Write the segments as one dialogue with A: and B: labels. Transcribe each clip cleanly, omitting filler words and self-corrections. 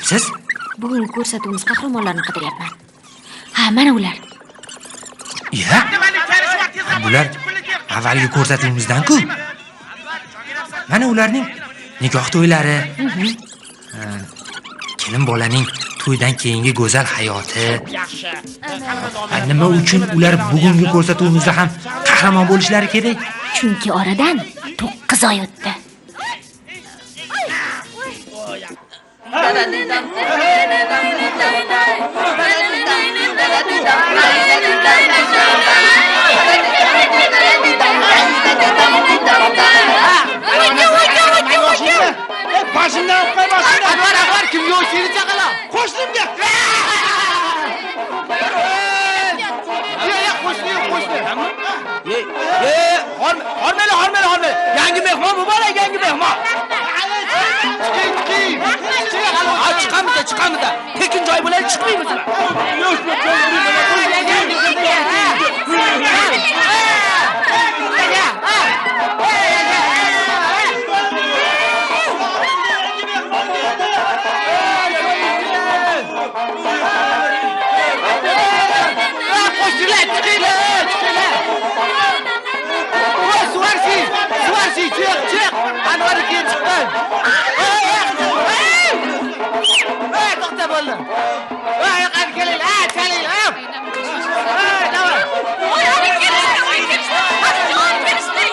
A: qidiryapsiz?
B: Bugungi ko'rsatuvimiz qahramonlarini qidiryapman. Ha, mana ular.
A: Iya. Bular avvalgi ko'rsatuvimizdan-ku. Mana ularning nikoh to'ylari. Ha, kelin bolaning to'ydan keyingi go'zal hayoti. Ha, nima uchun ular bugungi ko'rsatuvimizda ham qahramon bo'lishlari kerak?
B: Chunki oradan 9 oy o'tdi.
C: Boshimdan olib qo'y, boshimdan.
D: Anvar, Anvar, kimga o'chirdi chaqaloq?
C: Qo'shnimga.
D: Ye, ye, qo'shni yo'q, qo'shni. Ye, ye, hormeli, hormeli, hormeli. Yangi mehmon muborak, yangi mehmon.
C: Chiqing, chiqing.
D: Ha, chiqamiz, chiqamiz. Tekin joy bo'ladi, chiqmaymizmi? Qo'shnilar, chiqinglar, chiqinglar. Voy, suvarsi, suvarsi, chiq, chiq. Anvar keyin chiqqan. Ey, to'xta bo'ldi. Voy, qani kelinglar, chalinglar. Ey, davay.
B: Voy, hali kelishdi, voy kelishdi. Hali kelishdi.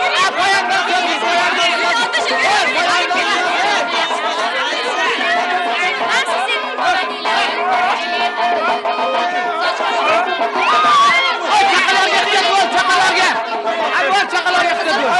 D: Chaqaloqga, Anvar chaqaloqga ehtiyot bo'l.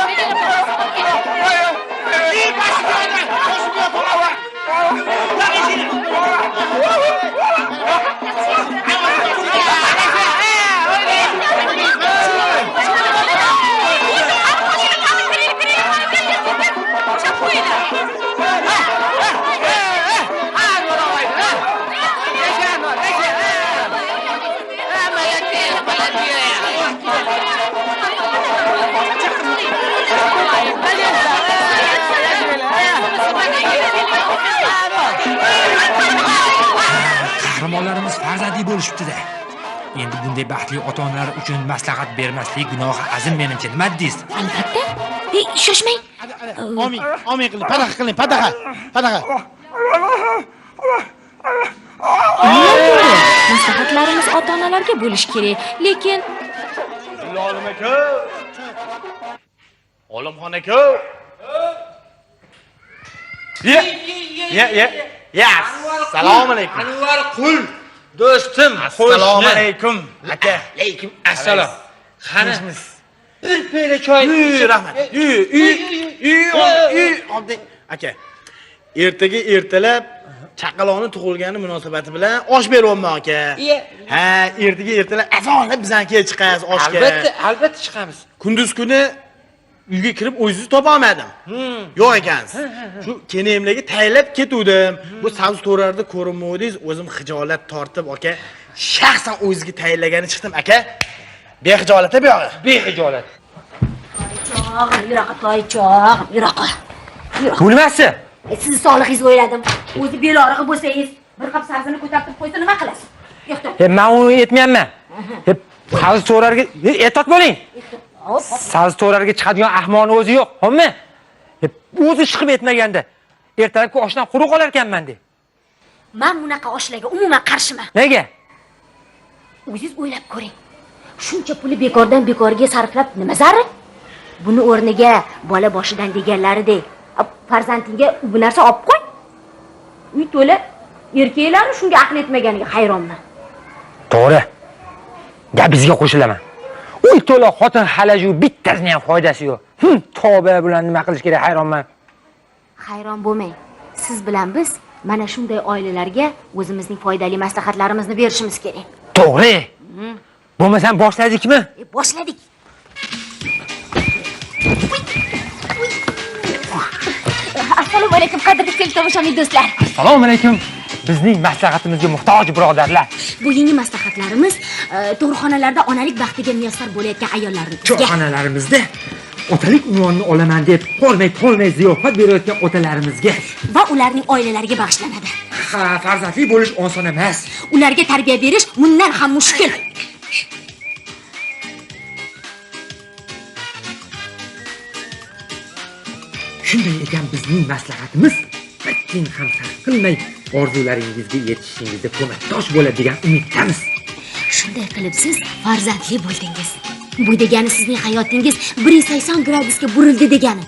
A: Qahramonlarimiz farzandli bo'lishibdi-da. Endi bunday baxtli ota-onalar uchun maslahat bermaslik gunohi azim menimcha. Nima deysiz?
B: Albatta. Ey, shoshmang.
C: Amin, amin qiling, padaqa qiling, padaqa, padaqa.
B: Maslahatlarimiz ota-onalarga bo'lish kerak, lekin
C: Olim aka. Olimxon aka. Ye, ye, ye. Ya, assalomu alaykum.
D: Anvar qul do'stim,
C: Assalomu alaykum aka.
D: Alaykum assalom. Qani? Bir piyola choy.
C: Rahmat. Uy, uy, uy, uy, aka. Ertaga ertalab chaqaloqni tug'ilgani munosabati bilan osh beryapman aka. Ha, ertaga ertalab azonlab bizanikiga chiqasiz oshga.
D: Albatta, albatta chiqamiz.
C: Kunduz kuni uyga kirib o'zingizni topa olmadim. Yo'q ekansiz. Shu kenemlarga tayinlab ketuvdim. Bu sabzi to'rarda ko'rinmovdingiz, o'zim xijolat tortib aka, shaxsan o'zizga tayinlagani chiqdim aka. Bexijolat bu yog'i.
D: Bexijolat.
B: Toychog'im, yuraqa toychog'im, yuraqa.
A: Bu nimasi?
B: Sizni sog'lig'ingizni o'yladim. O'zi bel og'rig'i bo'lsangiz, bir qop sabzini ko'tarib qo'ysa nima qilasiz? Yo'q,
A: Men uni aytmayapman. Sabzi to'rarga ehtiyot bo'ling. Sabzi to'rarga chiqadigan ahmoqni o'zi yo'q, xo'pmi? O'zi chiqib etmaganda ertalabki oshdan quruq olar ekanman de.
B: Men bunaqa oshlarga umuman qarshiman.
A: Nega?
B: O'zingiz o'ylab ko'ring. Shuncha puli bekordan bekorga sarflab nima zarur? Buni o'rniga bola boshidan deganlaridek, farzandingga bu narsa olib qo'y. Uy to'la erkaklarni shunga aql etmaganiga hayronman.
A: To'g'ri. Gapingizga qo'shilaman. Uy to'la xotin halaju bittasini ham foydasi yo'q. Tavba, bilan nima qilish kerak hayronman.
B: Hayron bo'lmang. Siz bilan biz mana shunday oilalarga o'zimizning foydali maslahatlarimizni berishimiz kerak.
A: To'g'ri. Bo'lmasam boshladikmi?
B: Boshladik. Assalomu alaykum qadrli teletomoshabin do'stlar.
A: Assalomu alaykum. Bizning maslahatimizga muhtoj birodarlar.
B: Bugungi maslahatlarimiz tug'ruqxonalarda onalik baxtiga muyassar bo'layotgan ayollarimizga.
A: Choyxonalarimizda otalik unvonini olaman deb hormay-tolmay ziyofat berayotgan otalarimizga
B: va ularning oilalariga bag'ishlanadi.
A: Ha, farzandli bo'lish oson emas.
B: Ularga tarbiya berish bundan ham mushkul.
A: Shunday ekan bizning maslahatimiz bir tiyin ham sarf qilmay orzularingizga yetishishingizda ko'makdosh bo'ladi degan umiddamiz.
B: Shunday qilib siz farzandli bo'ldingiz. Bu degani sizning hayotingiz 180 gradusga burildi degani.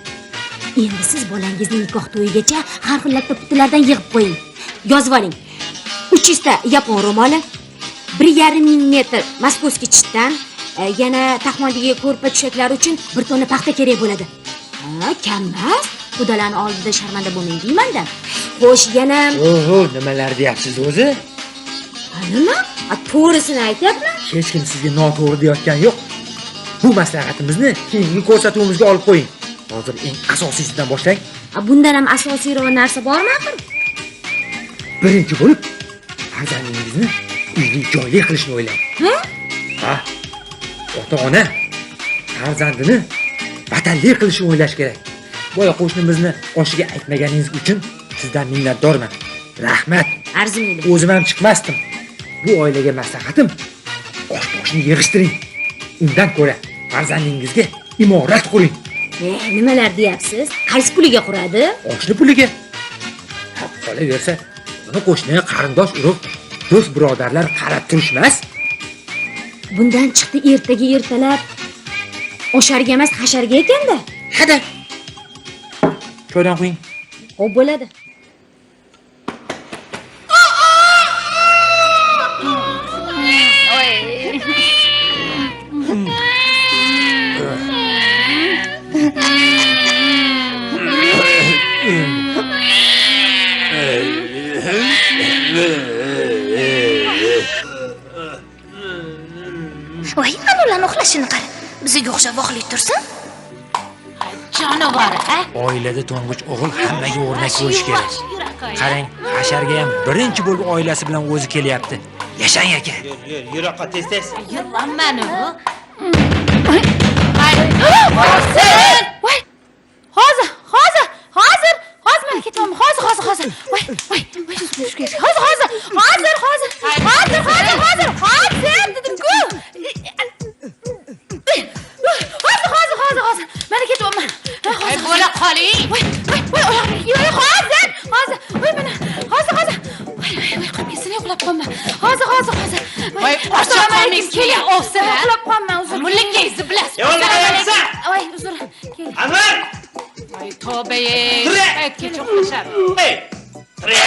B: Endi siz bolangizning nikoh to'yigacha har xil latta-puttalardan yig'ib qo'ying. Yozib oling. 300 ta yapon ro'moli, 1,5 ming metr moskovskiy chitdan, yana taxmondagi ko'rpa tushaklar uchun 1 tonna paxta kerak bo'ladi. Ha, kam emas. Xudolarning oldida sharmanda bo'lmang deyman-da. Xo'sh, yana
A: Oho, nimalar deyapsiz o'zi?
B: Ha, nima? To'g'risini aytyapman.
A: Hech kim sizga noto'g'ri deyotgani yo'q. Bu maslahatimizni keyingi ko'rsatuvimizga olib qo'ying. Hozir eng asosiysidan boshlang.
B: Bundan ham asosiyroq narsa bormi axir?
A: Birinchi bo'lib farzandingizni uyli joyli qilishni o'ylang.
B: Ha?
A: Ha. Ota-ona farzandini vatanli qilishni o'ylash kerak. Boya qo'shnimizni oshiga aytmaganingiz uchun sizdan minnatdorman. Rahmat.
B: Arzimaydi.
A: O'zim ham chiqmasdim. Bu oilaga maslahatim osh boshini yig'ishtiring. Undan ko'ra farzandingizga imorat quring.
B: Nimalar deyapsiz? Qaysi puliga quradi?
A: Oshni puliga. Ha, qolaversa, uni qo'shni, qarindosh, urug', do'st birodarlar qarab turishmas.
B: Bundan chiqdi ertaga ertalab osharga emas, hasharga ekanda.
A: Hada. Choydan quying.
B: Xo'p bo'ladi.
E: Voy, ana ularni uxlashini qara. Bizga o'xshab uxlay tursin.
F: Jonivor, a?
A: Oilada to'ng'ich o'g'il hammaga o'rnak bo'lishi kerak. Qarang, hasharga ham birinchi bo'lib oilasi bilan o'zi kelyapti. Yashang aka.
C: Yur, yiroqqa tez-tez.
F: Yurlanmani bu.
E: Voy! Hozir, hozir, hozir, hozir mana ketyapman. Hozir, hozir, hozir. Voy, voy, voy, yuzim tushib ketdi. Hozir, hozir, hozir, hozir, hozir, hozir, hozir, hozir dedim-ku. Hozir, hozir, hozir, hozir. Mana ketyapman.
F: Ay, bo'la qoling.
E: Voy, voy, voy, oyog'im, voy, hozir, hozir. Voy, mana, hozir, hozir. Voy, voy, voy, qolib ketsin, uxlab qolma. Hozir, hozir, hozir.
F: Voy, ocha qolmang, keling, ovsin, a?
E: Uxlab qolma, uzr.
F: Mullakangizni bilasiz.
C: Yo'l,
E: Voy, uzr. Keling.
C: Anvar!
F: Voy, tavba.
C: Tire!
F: Paytgacha uxlashadi.
C: Ey! Tire!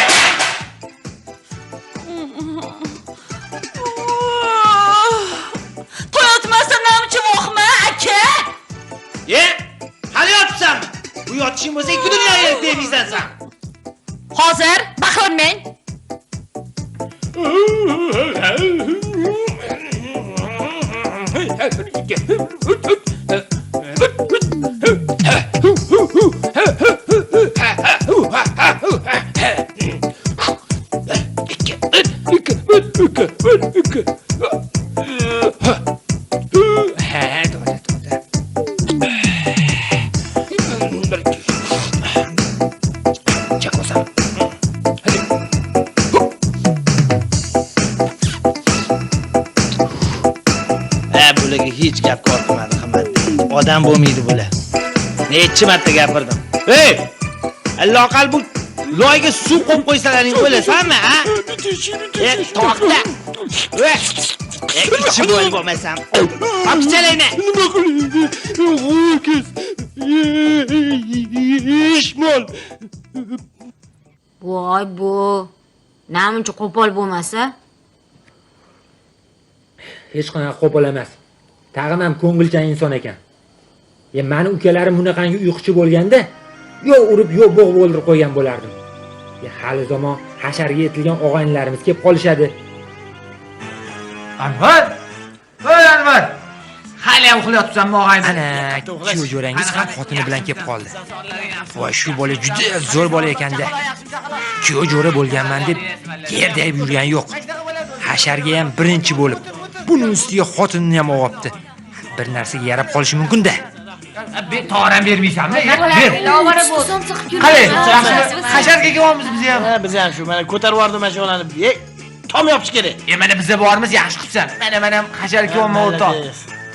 G: To'y o'tmasa namchi vohma, aka?
C: Ye, hali yotibsanmi? Bu yotishing bo'lsa ikki dunyo yerib bermaysan sen.
G: Hozir baqirmang.
A: Ha, to'g'ri, to'g'ri. Chakosam.
C: Ha, bularga hech gap kor qilmadi qimmat. Odam bo'lmaydi bular. Necha marta gapirdim. Ey! Allaqal bu loyga suv qo'yib qo'ysalaring o'lasanmi, ha? E, toqta. E, ichi bo'lib bo'lmasam. Topchalayni.
D: Nima qilaydi? Ho'kiz. Ishmol.
B: Voy bu. Namuncha qo'pol bo'lmasa?
A: Hech qanaqa qo'pol emas. Tag'in ham ko'ngilchan inson ekan. Mani ukalarim bunaqangi uyquchi bo'lganda, yo urib, yo bo'g'ib o'ldirib qo'ygan bo'lardim. Hali zamon hasharga yetilgan og'aynilarimiz kelib qolishadi.
D: Anvar! Ey Anvar! Hali ham uxlayotibsanmi og'ayni?
A: Ana, kuyov jo'rangiz ham xotini bilan kelib qoldi. Voy, shu bola juda zo'r bola ekanda. Kuyov jo'ra bo'lganman deb gerdayib yurgani yo'q. Hasharga ham birinchi bo'lib, buning ustiga xotinini ham o'g'ibdi. Bir narsaga yarab qolishi mumkin-da. Toram bermaysanmi? Ber. Qalay, hasharga kelyapmiz biz ham.
C: Ha, biz ham shu mana ko'tarib yubordim mana shu bolani. Tom yopish kerak.
A: Mana biza bormiz, yaxshi qilibsan. Mana men ham hasharga kelyapman o'rtoq.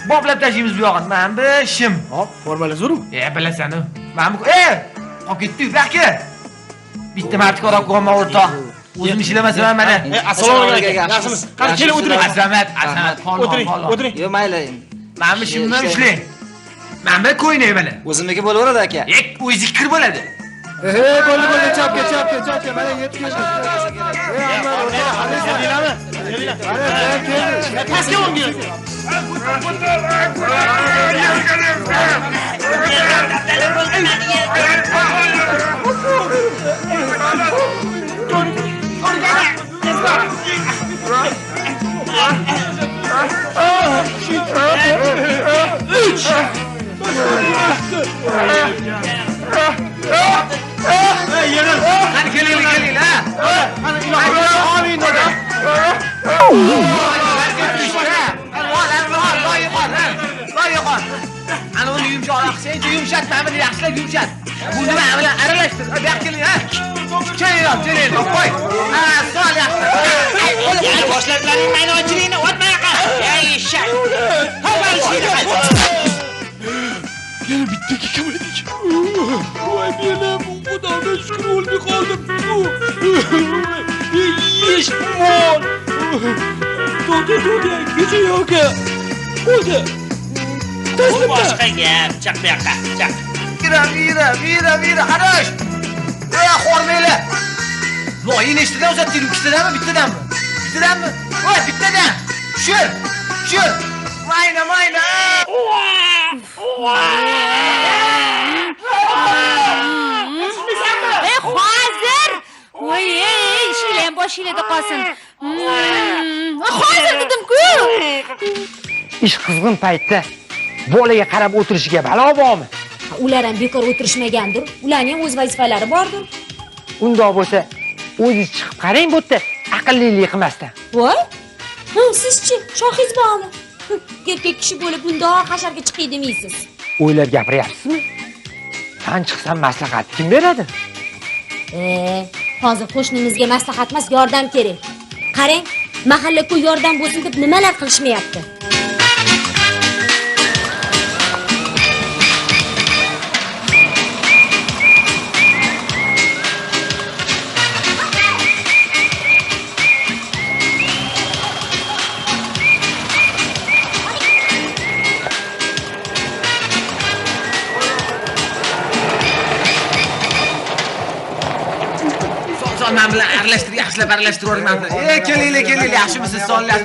A: Boplab tashlaymiz bu yog'ini. Mana bu shim.
C: Hop, formala zo'r-ku.
A: Bilasan-u. Mana bu qolib ketdi, bu yoqqa. Bitta marta olib qo'yman o'rtoq. O'zim ishlamasam mana.
C: Assalomu alaykum. Yaxshimisiz? Qani keling o'tiring.
A: Azamat, azamat,
C: o'tiring, o'tiring.
H: Yo'q, mayli endi.
A: Mana bu shimdan ushlang. Mana bu ko'ynak mana.
H: O'zimniki bo'laveradi aka.
A: O'zi kir bo'ladi.
I: Bo'ldi, bo'ldi, chapga, chapga, chapga. Mana yetib keldik. Mana keldik.
C: Pastga o'ngga.
A: Qani kelinglar, kelinglar, ha.
C: Qani ilohi amin dedi.
A: Ana uni yumshoq qilsangchi, yumshat, mana buni yaxshilab yumshat. Buni mana bilan aralashtir. Bu yoqqa keling, ha. Kelinglar, kelinglar, qo'y. Ha, sol yaxshi.
D: Yana boshlatlaring maydonchilikni otma yoqqa. Ey eshak. Ha,
I: Yana bitta kamadik. Voy belam, Xudoga shukr o'lmay qoldim. Yesh mol. To'g'ri, to'g'ri, kecha yo'q. O'zi.
D: Bu boshqa gap. Chaq bu yoqqa, chaq.
A: Mira, mira, mira, mira, xarash. Ey, xormanglar. Loyi nechtadan uzatding? Ikkitadanmi, bittadanmi? Bittadanmi? Voy, bittadan. Tushir, tushir. Mayna, mayna.
E: Hozir. Voy, ishinglar ham boshinglarda qolsin. Hozir dedim-ku.
A: Ish qizg'in paytda bolaga qarab o'tirishiga balo bormi?
B: Ular ham bekor o'tirishmagandir. Ularning ham o'z vazifalari bordir.
A: Undoq bo'lsa, o'zingiz chiqib qarang bu yerda aqllilik qilmasdan.
B: Voy! Sizchi, shohingiz bormi? Erkak kishi bo'lib bundoq hasharga chiqay demaysiz.
A: O'ylab gapiryapsizmi? San chiqsam maslahat kim beradi?
B: Hozir qo'shnimizga maslahat emas, yordam kerak. Qarang, mahalla-ku yordam bo'lsin deb nimalar qilishmayapti.
A: Men bilan aralashtir, yaxshilab aralashtirib yuboring men bilan. Kelinglar, kelinglar, yaxshimisiz, sonlar?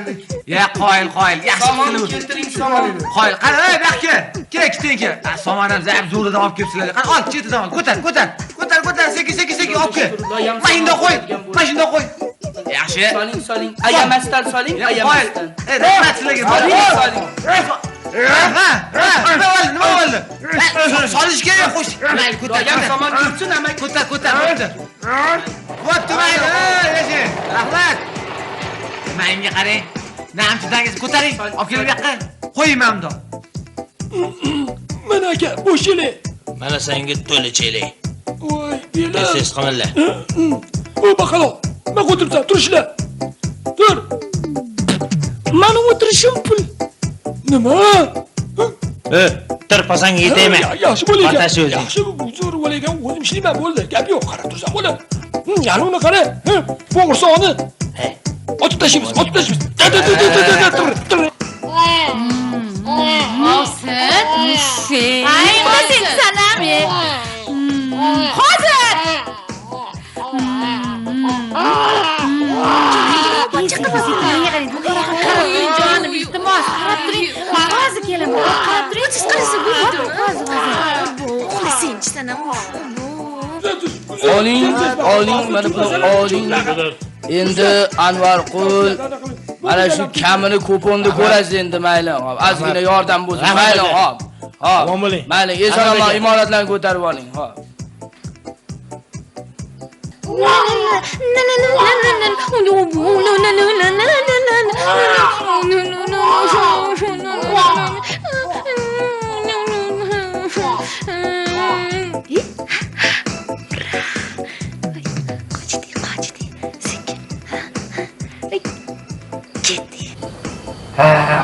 A: Ya, qoyil, qoyil, yaxshi qilib
D: keltiring somon.
A: Qoyil, qani, ey, bu yoqqa. Kel, keting, kel. Somon ham zab zo'ridan olib kelibsizlar. Qani, ol, chetidan ol. Ko'tar, ko'tar. Ko'tar, ko'tar, sekin, sekin, sekin olib kel. Mana shundoq qo'y. Mana shundoq qo'y. Yaxshi.
D: Soling, soling. Ayamasdan soling, ayamasdan.
A: Rahmat sizlarga.
D: Soling.
A: Ha, ha, nima bo'ldi? Nima bo'ldi? Solish kerak, qo'sh. Mayli, ko'tar.
D: Ham somon tursin, ama
A: ko'tar, ko'tar, ko'tar. Bo'pti, mayli, yashang. Rahmat. Menga qarang. Namchidangiz ko'taring, olib kelib bu yoqqa. Qo'ying mana bundoq.
I: Mana aka, bo'sh chelak.
D: Mana senga to'la chelak.
I: Voy, belam.
D: Tez-tez qilinglar.
I: O, baqaloq. Men o'tiribsan, turishlar. Tur. Meni o'tirishim pul. Nima?
D: Tur, pasangga yetaymi?
I: Yaxshi bo'lar ekan.
D: Yaxshi
I: Yaxshi, zo'r bo'lar ekan. O'zim ishlayman, bo'ldi. Gap yo'q, qarab tursam bo'ladi. Yana uni qara. Bo'g'irsoqni. Otib tashlaymiz, otib tashlaymiz. Tur, tur.
E: Ovsin. Ay, sen sanam. Hozir. Jonim, iltimos, qarab turing. Hozir kelaman. Qarab turing.
G: O'zingiz qarasa bo'ladi. Hozir, hozir. Uxlasangchi sanam.
D: Oling, oling, mana buni oling. Endi Anvarqul mana shu kamini ko'ponni ko'rasiz endi, mayli. Hop, ozgina yordam bo'lsin, mayli, hop. Hop. Mayli, eson-omon imoratlarni ko'tarib oling, hop.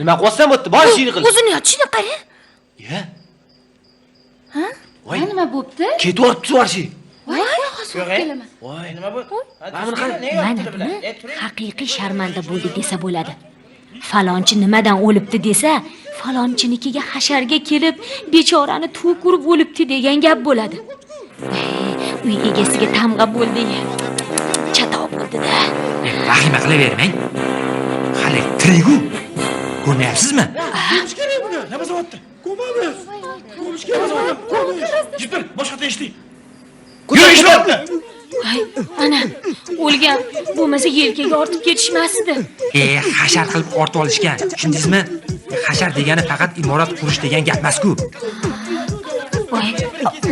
J: Nima qilyapsan bu yerda? Bor ishingni qil.
G: O'zini yotishini qara.
J: Ye.
E: Ha? Nima bo'pti?
J: Ketyapti varshi.
E: Voy, hozir kelaman.
J: Voy, nima bu?
B: Mana buni haqiqiy sharmanda bo'ldi desa bo'ladi. Falonchi nimadan o'libdi desa, falonchinikiga hasharga kelib, bechorani tok urib o'libdi degan gap bo'ladi. Uy egasiga tamg'a bo'ldi. Chatoq bo'ldi-da.
A: Vahima qilavermang. Hali tirik-ku. Ko'rmayapsizmi?
I: Ko'mish kerak buni. Nima bo'lyapti? Ko'mamiz. Ko'mish kerak. Ko'mish.
C: Jibdir, boshqa eshitdik.
A: Yur ishlayapti.
B: Voy, ana o'lgan bo'lmasa yelkaga ortib ketishmasdi.
A: Hashar qilib ortib olishgan. Tushundingizmi? Hashar degani faqat imorat qurish degan gap emas-ku.
B: Voy,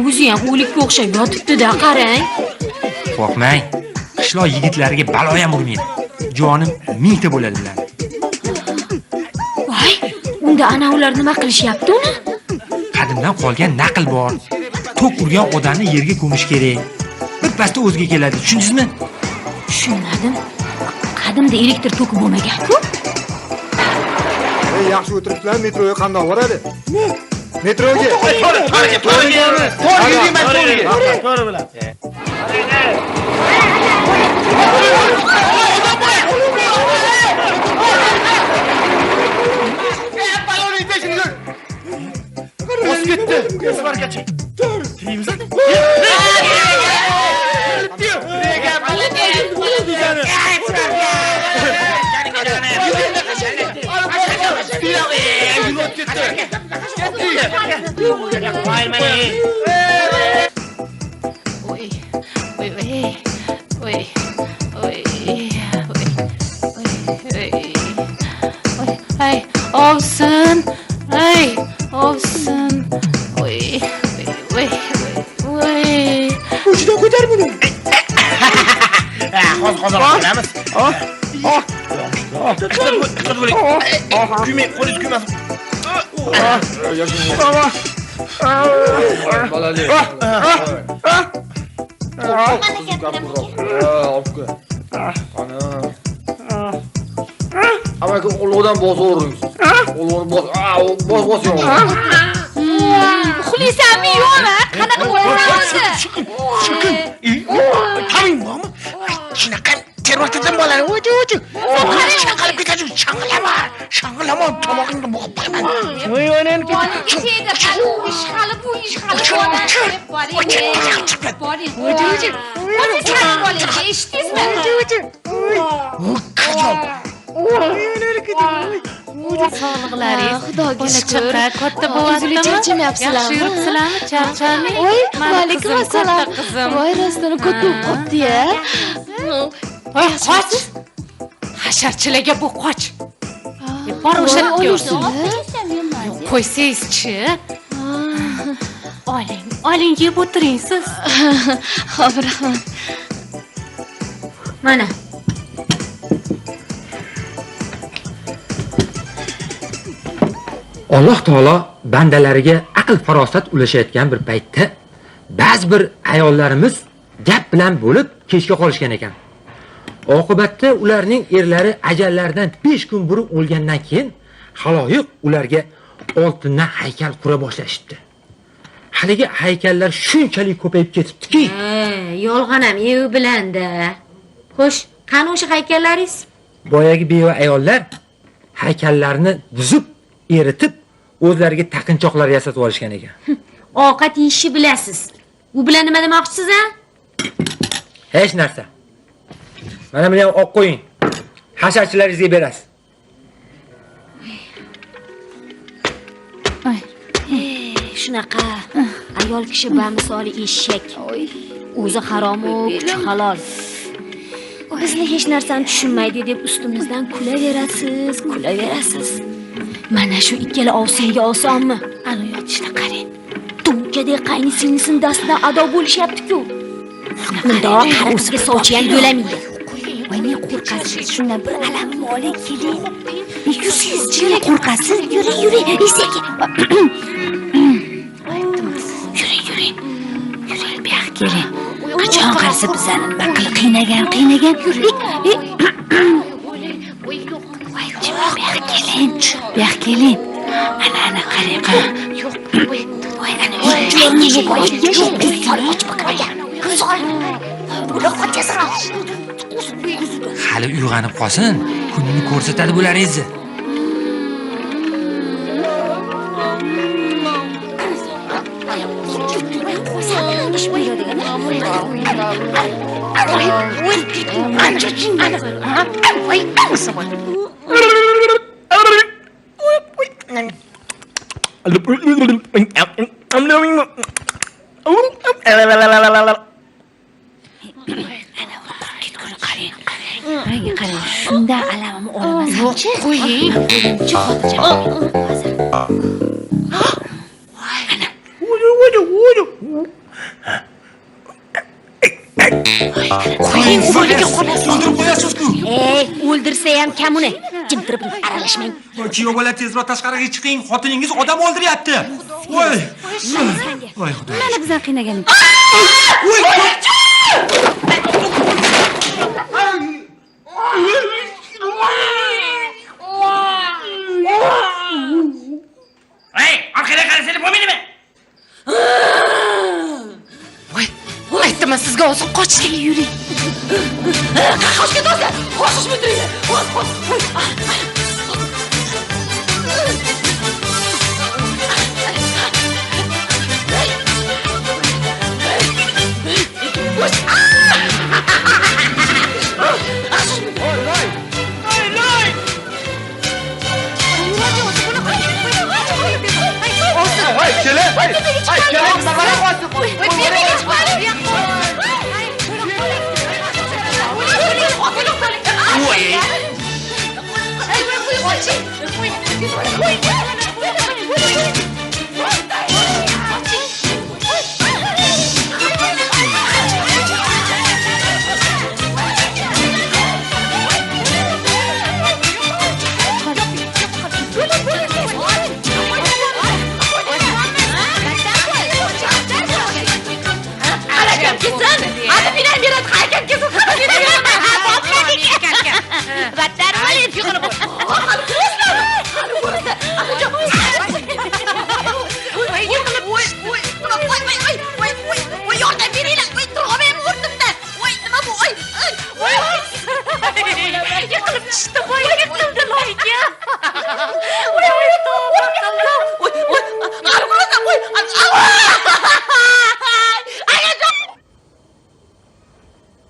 B: o'zi ham o'likka o'xshab yotibdi-da, qarang.
A: Qo'rqmang. Qishloq yigitlariga balo ham urmaydi. Jonim mingta bo'ladi ular.
B: Voy, unda ana ular nima qilishyapti uni?
A: Qadimdan qolgan naql bor. Tok urgan odamni yerga ko'mish kerak. Bir pasda o'ziga keladi, tushundingizmi?
B: Tushunmadim. Qadimda elektr toki bo'lmagan-ku.
H: Yaxshi o'tiribsizlar, metroga qandoq boradi? Metroga.
C: To'g'ri, to'g'ri. To'g'ri deyman, to'g'ri. To'g'ri bilan. Bosib ketdi. Svarkachi. Tirikmiz.
F: Voy, voy, voy. Voy, voy, voy. Voy, ay, ovsin. Ay, ovsin. Voy, voy, voy.
I: Uchidan ko'tar buni.
C: Hozir hozir qilamiz. Kuymang, qo'lingiz kuymasin.
K: Bolali. Amaki qo'ldan bosavering. Qo'lini bos, bos bos yo'q.
E: Uxlaysanmi yo'qmi? Qanaqa bo'lasan o'zi?
C: Chiqin. Kaming bormi? Shunaqa terrorchidan bolani o'zi o'zi. Chaqalib ketadi, chang'ilama. Chang'ilama, tomog'ingni bo'g'ib qo'yaman.
E: Voy onam ketdi. Ish hali bu ish hali boring. Boring. O'zi o'zi. O'zi chaqib oling, eshitdingizmi? O'zi o'zi.
F: Sog'liqlaringiz,
G: Xudoga shukr.
F: Katta bo'lyaptimi?
G: Charchamayapsizlarmi?
F: Yaxshi yuribsizlarmi? Charchamang.
G: Voy, vaalaykum assalom. Voy, rostdan katta bo'lib qolibdi-ya.
F: Voy, qoch. Hasharchilarga bu qoch. Bor o'sha
G: yursin.
F: Qo'ysangiz-chi. Oling, oling, yeb o'tiring siz.
G: Xo'p, rahmat.
B: Mana.
A: Alloh taolo bandalariga aql farosat ulashayotgan bir paytda ba'zi bir ayollarimiz gap bilan bo'lib kechga qolishgan ekan. Oqibatda ularning erlari ajallaridan 5 kun burun o'lgandan keyin xaloyiq ularga oltindan haykal qura boshlashibdi. Haligi haykallar shunchalik ko'payib ketibdiki,
B: yolg'on ham evi bilanda. Xo'sh, qani o'sha haykallaringiz?
A: Boyagi beva ayollar haykallarni buzib, eritib, o'zlariga taqinchoqlar yasatib olishgan ekan.
B: Ovqat yeyishni bilasiz. U bilan nima demoqchisiz, a?
A: Hech narsa. Mana buni ham olib qo'ying. Hasharchilaringizga berasiz.
B: Shunaqa ayol kishi bamisoli eshak. O'zi harom u, kuchi halol. Bizni hech narsani tushunmaydi deb ustimizdan kulaverasiz, kulaverasiz. Mana shu ikkala ovsinga osonmi? Ana yotishda qarang. To'nkadek qayni singlisini dastidan ado bo'lishyapti-ku. Bundoq qarab sovchi ham yo'lamaydi. Voy, men qo'rqasiz, shundan bir alamim olay keling. Yursiz, jini qo'rqasiz, yuring, yuring, sekin. Yuring, yuring. Yuring, bu yoqqa keling. Qachon qarasa bizani nima qilib qiynagan, qiynagan.
F: Voy, yo'q. Voy, bu yoqqa keling. Bu yoqqa keling. Ana, ana, qarang, qarang. Yo'q, voy, voy, ana, voy, yo'q,
A: Hali uyg'onib qolsin, kunini ko'rsatadi bularingizni.
B: Qarang, qarang, shunda alamimni olaman-chi.
F: Qo'ying.
B: Xotirjam bo'ling. Hozir.
F: Qo'ying, o'liga qolasiz.
A: O'ldirib qo'yasiz-ku.
B: Ey, o'ldirsa ham kam uni. Jim turib aralashmang.
A: Kuyov bola tezroq tashqariga chiqing, xotiningiz odam o'ldiryapti. Voy. Voy Xudo.
B: Mana bizdan qiynaganing.
A: Voy.
J: Ey, orqaga qarasanglar bo'lmaydimi?
F: Voy, aytdim sizga o'zim qochdik, yuring.
E: Qoch ketasiz. Qochish mudiri. Qoch, qoch.
K: Voy, kelin, voy, kelin, nima qilyapsiz?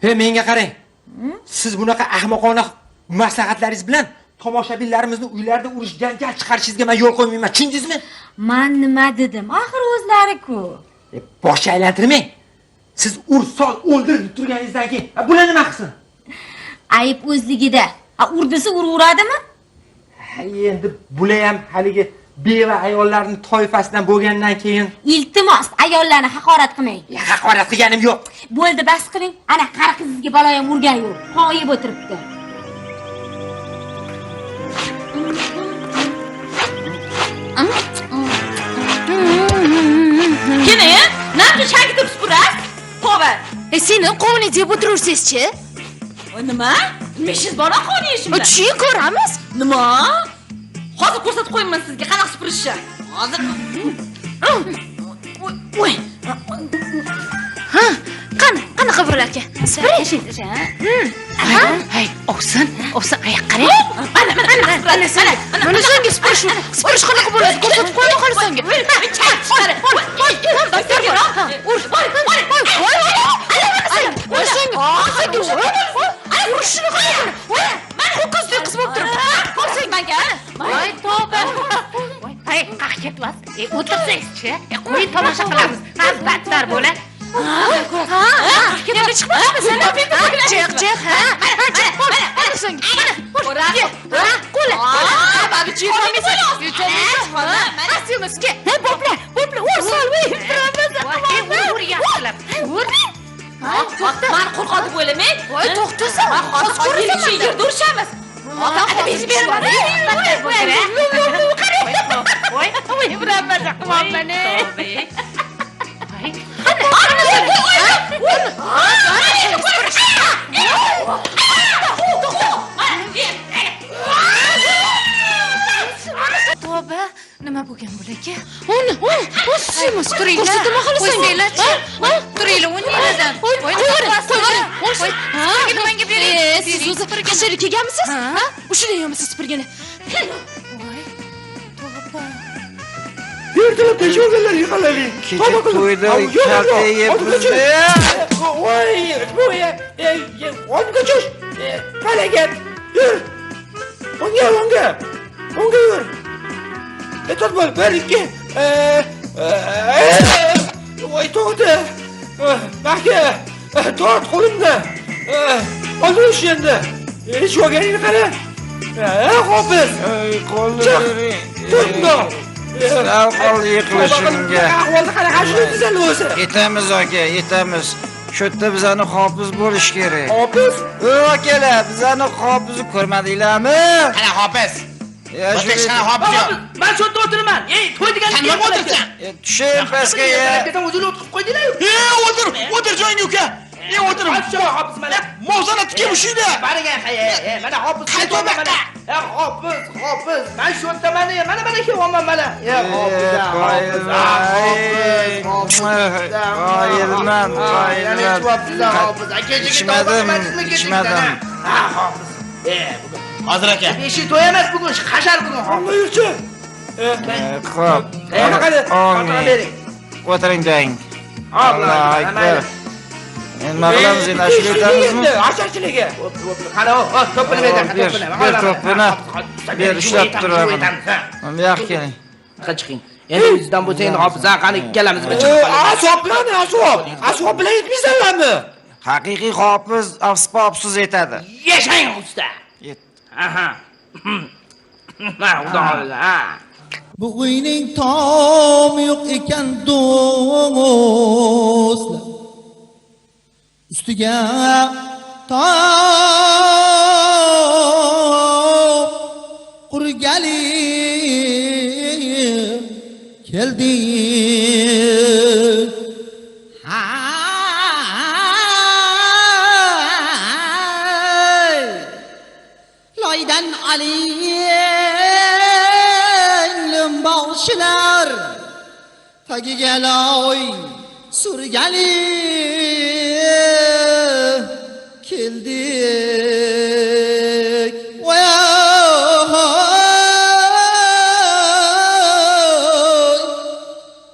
A: Hey, menga qarang. Siz bunaqa ahmoqona maslahatlaringiz bilan tomoshabinlarimizni uylarida urush janjal chiqarishingizga men yo'l qo'ymayman. Tushundingizmi?
B: Men nima dedim? Axir o'zlari-ku.
A: Bosh aylantirmang. Siz ur, sol, o'ldir deb turganingizdan keyin bular nima qilsin?
B: Ayib o'zligida. Ur desa uraveradimi?
A: Endi bular ham haligi beva ayollarning toifasidan bo'lgandan keyin.
B: Iltimos, ayollarni haqorat qilmang.
A: Haqorat qilganim yo'q.
B: Bo'ldi, bas qiling. Ana qari qizingizga balo ham urgan yo'q. Qon yeb o'tiribdi.
E: Kene, nima shagitib supurasiz? Tova.
G: Seni qovuni deb o'tirursiz-chi?
E: Nima? Nima ishingiz bor qovuni yeyishim bilan?
G: Tushin ko'ramiz.
E: Nima? Hozir ko'rsatib qo'yman sizga qanaqa supurishni. Hozir.
G: Voy. Ha, qani, qanaqa bo'lar ekan? Supuring. Ha? Hay, ovsin, ovsin, ay qarang.
E: Mana, mana, mana, mana.
G: Mana senga supurish, supurish qanaqa bo'ladi? Ko'rsatib qo'yma hali senga. Ur, voy, voy, voy, voy. Voy senga, senga. Urishini qarang. Voy, mana ho'kizdek qiz bo'lib turibdi.
E: Ko'rsang menga.
F: Voy tavba. Voy, ay, qaq ketmas. O'tirsangizchi, qo'ying tomosha qilamiz. Ha, battar bo'la.
G: Ha, ketib chiqmayapsan. Chiq, chiq, ha. Chiq, mana senga. Mana, qo'la. Qo'la.
E: Babi chiyolmaysan.
G: Mana semizga. Ha, bo'pla, bo'pla, ur sol, voy.
F: Ur yaxshilab. Ur.
E: Mani qo'rqadi deb o'ylamang.
G: Voy, to'xtasan.
E: Hozir ko'rasan, yerda urishamiz. Otam beraman.
F: Voy, voy, bilan qilmayman. Voy.
G: Siz o'zi hasharga kelganmisiz? Ha? Ushlayapsiz supurgini.
I: Ertalabda yo'llar yig'alaylik.
L: Kecha to'yda kalta yeb bizni.
I: Voy, voy, o'ngga cho'sh. Falakat. Yur. O'ngga, o'ngga. O'ngga yur. Ehtiyot bo'l. 1 2. Voy, to'g'ri. Baki, tort qo'limda. Oldin endi. Hech olganingni qara. Hofiz.
L: Qo'lni bering.
I: Tur.
L: Sal qoldi yiqilishimga.
I: Ahvolni qara, qancha tuzaldi o'zi.
L: Yetamiz aka, yetamiz. Shu yerda bizani hofiz bo'lish kerak.
I: Hofiz?
L: Akalar, bizani hofizni ko'rmadinglarmi?
C: Qana hofiz? Qana hofiz yo'q.
D: Men shu yerda o'tiraman. Ey, to'y degan
C: Sen nima o'tirsan?
L: Tushing pastga ya.
D: O'zini o'tkazib qo'ydinglar-ku.
C: O'tir, o'tir joyingga uka. O'tir.
D: Hofiz mana.
C: Mavzana tikib ushingda.
D: Bariga, mana hofiz.
C: Qayt bu yoqqa.
D: Hofiz, hofiz. Men shu yerda mana, mana mana kelyapman mana. Hofiz, hofiz, hofiz.
L: Qoyilman, qoyilman.
D: Hofiz.
L: Ichmadim, ichmadim.
D: Ha, hofiz. Bugun
C: Hozir aka.
D: Beshik to'y emas bugun, hashar bugun.
I: Hamma yurchi.
L: Xo'p.
D: Qani,
L: O'tiring dang. Allohu akbar. Nima qilamiz endi, ashula aytamizmi?
I: Asharchiligi.
D: Qani, to'pini ber, to'pini.
L: Ber to'pini. Ber, ushlab turaman. Bu yoqqa keling.
D: Chiqing. Endi o'zingizdan bo'lsa endi hofiz, qani ikkalamiz bir chiqib qolamiz.
I: Asbob bilan, asbob. Asbob bilan yetmaysanlarmi?
L: Haqiqiy hofiz asbobsiz yetadi.
D: Yashang usta. Aha. Ha, xudo xohlasa, ha.
M: Bu uyning tomi yo'q ekan do'stlar. Ustiga tom qurgali keldik. Hay! Loydan aling boshlar tagiga loy surgali keldik. Voy!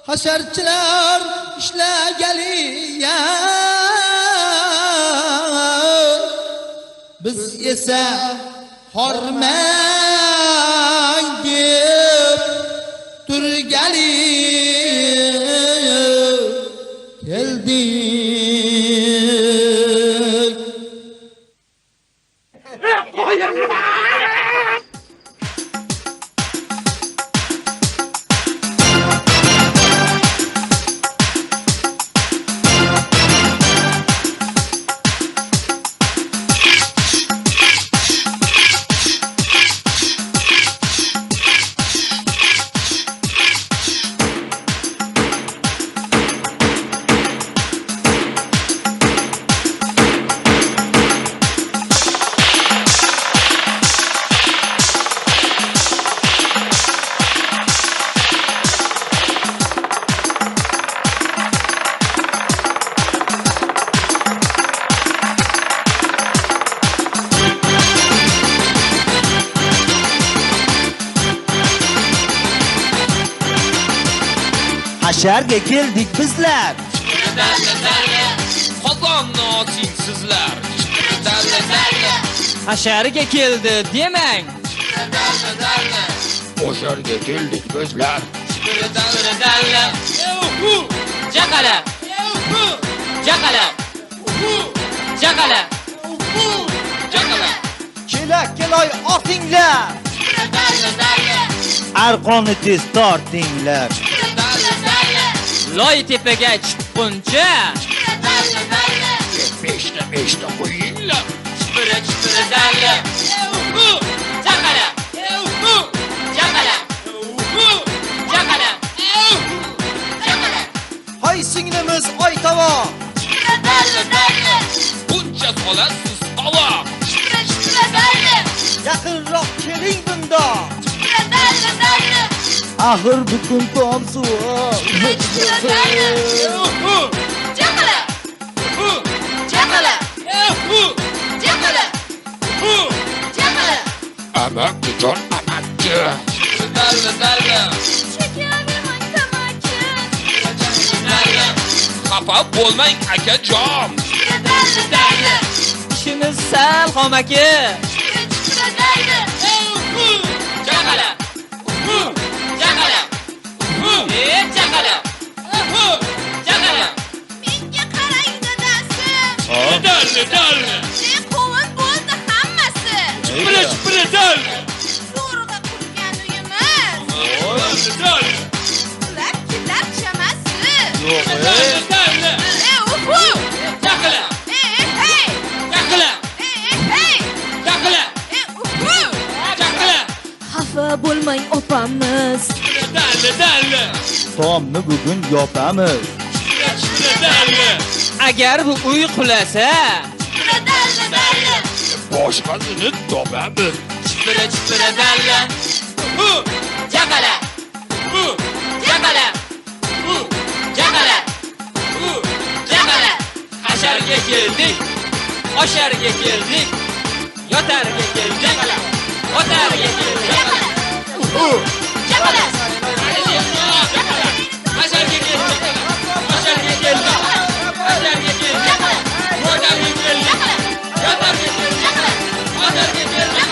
M: Hasharchilar ishlagali biz esa hormang deb turgali keldik.
J: Hasharga keldik bizlar.
N: Qozonni oching sizlar. Hasharga keldi demang.
I: Hasharga keldik bizlar.
N: Chaqala. Chaqala. Chaqala. Chaqala.
J: Chelakka loy otinglar. Arqonni tez tortinglar.
N: Loy tepaga chiqquncha
I: beshta qo'yinglar.
N: Chipira chipira dalla. Chaqala. Chaqala. Chaqala. Chaqala.
J: Hoy singlimiz Oytovoq.
N: Buncha solasiz qovoq.
J: Yaqinroq keling bundoq. Axir butun tom suv.
G: Chaqala. Chaqala. Chaqala.
I: Amakijon, amaki.
N: Dalla, dalla.
E: Chekavermang tamaki.
N: Dalla.
I: Xafa bo'lmang akajon.
E: Dalla, dalla.
N: Ishimiz sal xomaki.
E: Dalla.
N: Chaqala. Chaqala. Chaqala. Chaqala.
E: Menga qarang dadasi.
I: Dalla, dalla.
E: Quvon bo'ldi hammasi.
I: Chipira, chipira, dalla.
E: Zo'rg'a qurgan uyimiz.
I: Dalla, dalla.
E: Ular ketar chamasi.
N: Dalla, dalla.
E: Uhu.
N: Chaqala.
E: Hey.
N: Chaqala.
E: Hey.
N: Chaqala.
E: Uhu.
N: Chaqala.
E: Xafa bo'lmang opamiz.
I: Dalla, dalla.
J: Tomni bugun yopamiz.
I: Chipira, chipira, dalla.
N: Agar bu uy qulasa,
E: Dalla, dalla.
I: Boshqasini topamiz.
N: Chipira, chipira, dalla. Chaqala. Chaqala. Chaqala. Chaqala. Hasharga keldik, osharga keldik, yotarga keldik, otarga keldik.
E: Chaqala.
N: Hasharga keldik, osharga keldik, hasharga keldik, yotarga keldik, yotarga keldik, otarga keldik.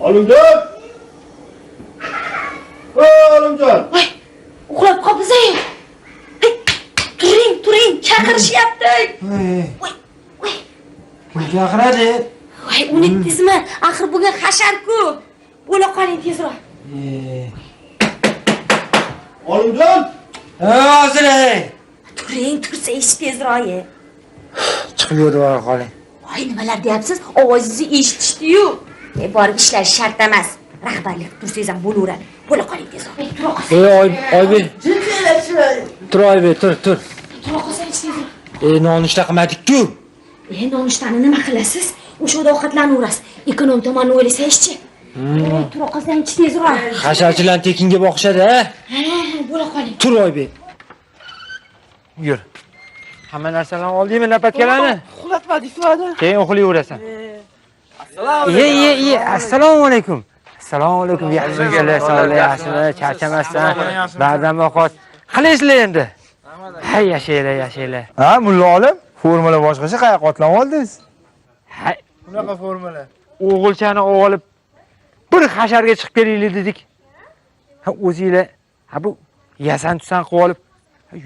H: Olimjon! Ey Olimjon!
B: Voy, uxlab qolibsiz. Turing, turing, chaqirishyapti. Voy, voy.
A: Kim chaqiradi?
B: Voy, unutdingizmi? Axir bugun hashar-ku. Bo'la qoling tezroq.
H: Olimjon!
A: Hozir ey.
B: Turing, tursangiz tezroq.
A: Chiqib yurib bora qoling.
B: Voy, nimalar deyapsiz? Ovozingizni eshitishdi-yu. Borib ishlash shart emas. Rahbarlik qilib tursangiz ham bo'laveradi. Bo'la qoling tezroq. Tura qolsang.
A: Ey Oybek. Tur Oybek, tur, tur.
B: Tura qolsangiz tezroq.
A: Nonushta qilmadik-ku.
B: Nonushtani nima qilasiz? O'sha yerda ovqatlanaverasiz. Ekonom tomonni o'ylasangizchi. Tura qolsangchi tezroq.
A: Hasharchilarni tekinga boqishadi, ha?
B: Ha, bo'la qoling.
A: Tur Oybek. Yur. Hamma narsalarni oldingmi, lapatkalarni?
H: Uxlatmadingizmi?
A: Keyin uxlayverasan. Ye, assalomu alaykum. Assalomu alaykum. Yaxshi sog'lik, yaxshimi, charchamasdan, bardam ovqat. Qalaysizlar endi? Hay, yashanglar, yashanglar.
K: Ha, mulla olim, formula boshqacha qayoqqa otlanib oldingiz?
A: Hay,
H: bunaqa formula.
A: O'g'ilchani olib bir hasharga chiqib kelaylik dedik. Ha, o'zinglar, ha bu yasan tusan qilib olib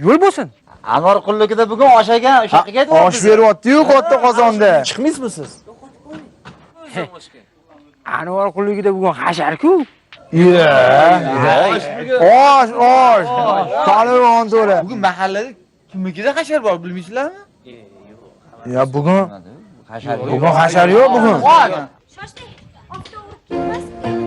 A: yo'l bo'lsin.
L: Anvar qulligida bugun osh ekan, o'sha yoqqa ketyapmiz.
K: Osh beryapti-yu katta qozonda.
C: Chiqmaysizmi siz?
A: Anvar qulligida bugun hashar-ku.
K: Osh, osh. Talon to'la.
L: Bugun mahallada kimnikida hashar bor, bilmaysizlarmi?
K: Ya bugun bugun hashar yo'q bugun.
E: Shoshmang, oftob urib ketmasin.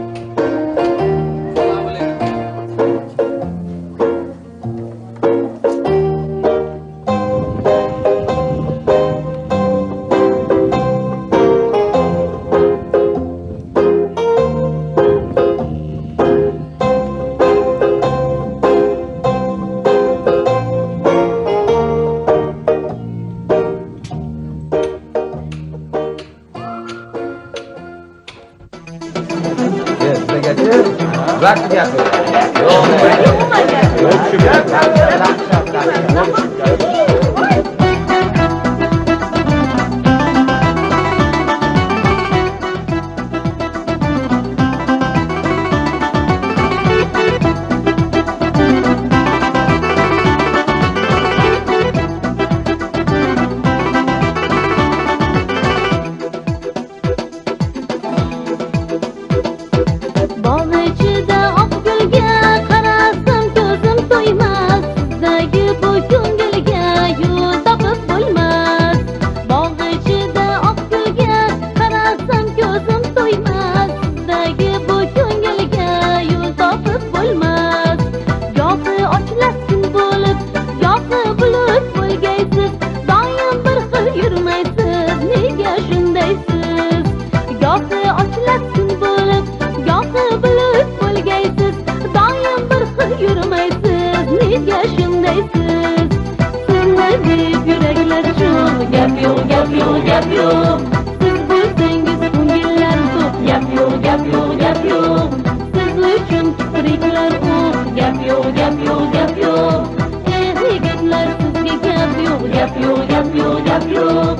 O: Bog' ichida oq gulga qarasam ko'zim to'ymas, sizdagi bu ko'ngilga yo'l topib bo'lmas. Bog' ichida oq gulga qarasam ko'zim to'ymas, sizdagi bu ko'ngilga yo'l topib bo'lmas. Gohi ochlaskin bo'lib, gohi bulut bo'lgaysiz, doim bir xil yurmaysiz. yo'q, gap yo'q. Siz bo'lsangiz ko'ngillar to'q, gap yo'q, gap yo'q, gap yo'q. Siz uchun kipriklar o'q, gap yo'q, gap yo'q, gap yo'q. Eh yigitlar, sizga gap yo'q, gap yo'q, gap yo'q, gap yo'q.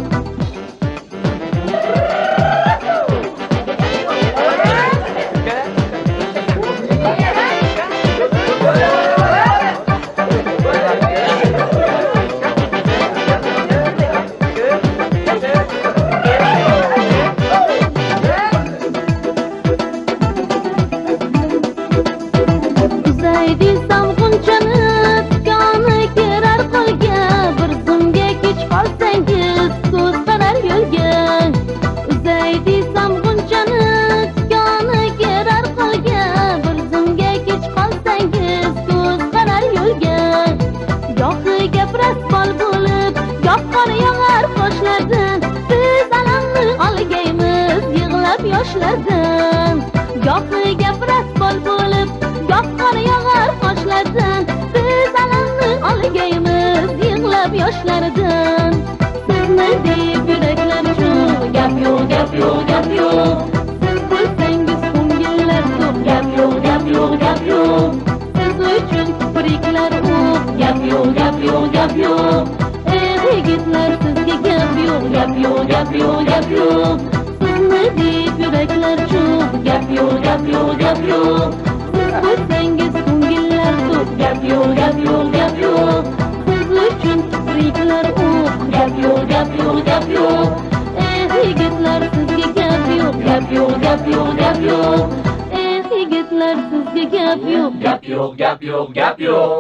O: Uzay desam g'unchani, tikoni kirar qo'lga, bir zumga kech qolsangiz ko'z qarar yo'lga. Uzay desam g'unchani, tikoni kirar qo'lga, bir zumga kech qolsangiz ko'z qarar yo'lga. Gohi gap rasvol bo'lib, goh qor yog'ar qoshlardan, biz alamni olgaymiz yig'lab yoshlardan. Gohi gap rasvol bo'lib, goh qor yog'ar qoshlardan, biz alamni olgaymiz yig'lab yoshlardan. Sizni deb yuraklar cho'g', gap yo'q, gap yo'q, gap yo'q. Siz bo'lsangiz ko'ngillar to'q, gap yo'q, gap yo'q, gap yo'q. Siz uchun kipriklar o'q, gap yo'q, gap yo'q, gap yo'q. Eh yigitlar, sizga gap yo'q, gap yo'q, gap yo'q, gap yo'q. Sizni deb yuraklar cho'g', gap yo'q, gap yo'q, gap yo'q. Siz bo'lsangiz ko'ngillar to'q, gap yo'q, gap yo'q, gap yo'q. Siz uchun kipriklar o'q, gap yo'q, gap yo'q, gap yo'q. Eh yigitlar, sizga gap yo'q, gap yo'q, gap yo'q, gap yo'q. Eh yigitlar, sizga gap yo'q,
N: Gap yo'q, gap yo'q, gap yo'q.